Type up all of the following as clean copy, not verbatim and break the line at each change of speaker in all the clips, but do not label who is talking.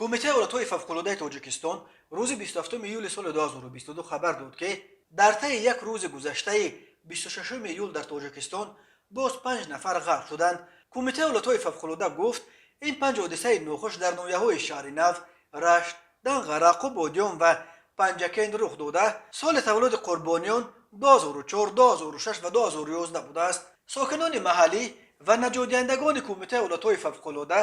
Кумитаи ҳолатҳои фавқулодаи Тоҷикистон рӯзи 27 июли соли 2022 хабар дод, ки дар таи як рӯзи гузаштаи 26 июл дар Тоҷикистон боз панҷ нафар ғарқ шуданд. Кумитаи ҳолатҳои фавқулода гуфт, ин панҷ ҳодисаи нохуш дар ноҳияҳои Шаҳри Нав, Рашт, Данғара, Қубодиён ва Панҷакент рух дода, соли таваллуди қурбониён 2004, 2006 ва 2011 будааст. Сокинони маҳаллӣ ва наҷотдиҳандагони Кумитаи ҳолатҳои фавқулода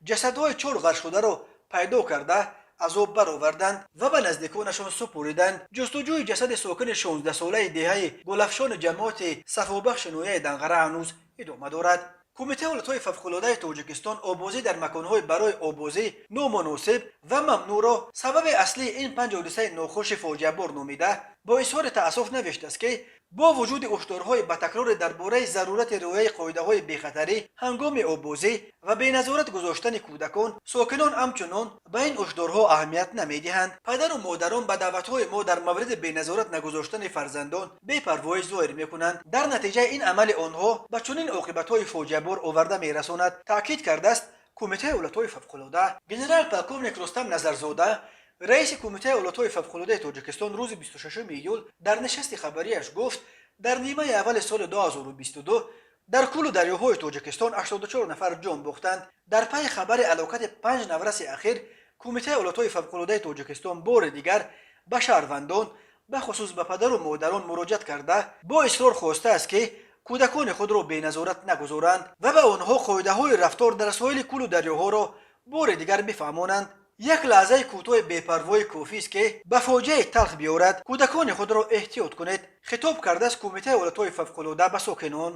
ҷасадҳои чор ғарқшударо пайдо карда, аз об бароварданд ва ба наздиконашон супуриданд. Ҷустуҷӯи ҷасади сокини 16-солаи деҳаи Гулафшони ҷамоати Сафобахши ноҳияи Данғара ҳанӯз идома дорад. Кумитаи ҳолатҳои фавқулодаи Тоҷикистон оббозӣ дар маконҳои барои оббозӣ номуносиб ва мамнӯъро сабаби аслии ин панҷ ҳодисаи нохуши фоҷиабор номида, бо изҳори таассуф навиштааст, ки бо вуҷуди ҳушдорҳои ба такрори дар бораи зарурати риояи қоидаҳои бехатарӣ ҳангоми оббозӣ ва беназорат гузоштани кӯдакон, сокинон ҳамчунон ба ин ҳушдорҳо аҳамият намедиҳанд. Падару модарон ба даъватҳои мо дар мавриди беназорат нагузоштани фарзандон бепарвоӣ зоҳир мекунанд. Дар натиҷаи ин амали онҳо ба чунин оқибатҳои фоҷиабор оварда мерасонад, таъкид кардааст Кумитаи ҳолатҳои фавқулода. Генерал полковник Рустам Назарзода, раиси Кумитаи ҳолатҳои фавқулодаи Тоҷикистон, рӯзи 26 июл дар нишасти хабарияш гуфт, дар нимаи аввали соли 2022 дар кӯлу дарёҳои Тоҷикистон 84 нафар ҷон бохтанд. Дар пайи хабари ҳалокати панҷ навраси ахир, Кумитаи ҳолатҳои фавқулодаи Тоҷикистон бори дигар ба шаҳрвандон, бахусус ба падару модарон муроҷиат карда, бо исрор хостааст, ки кӯдакони худро беназорат нагузоранд ва ба онҳо қоидаҳои рафтор дар соҳили кӯлу дарёҳоро бори дигар бифаҳмонанд. Як лаҳзаи кӯтоҳи бепарвоӣ кофист, ки ба фоҷиаи талх биёрад. Кӯдакони худро эҳтиёт кунед, хитоб кардааст Кумитаи ҳолатҳои фавқулода ба сокинон.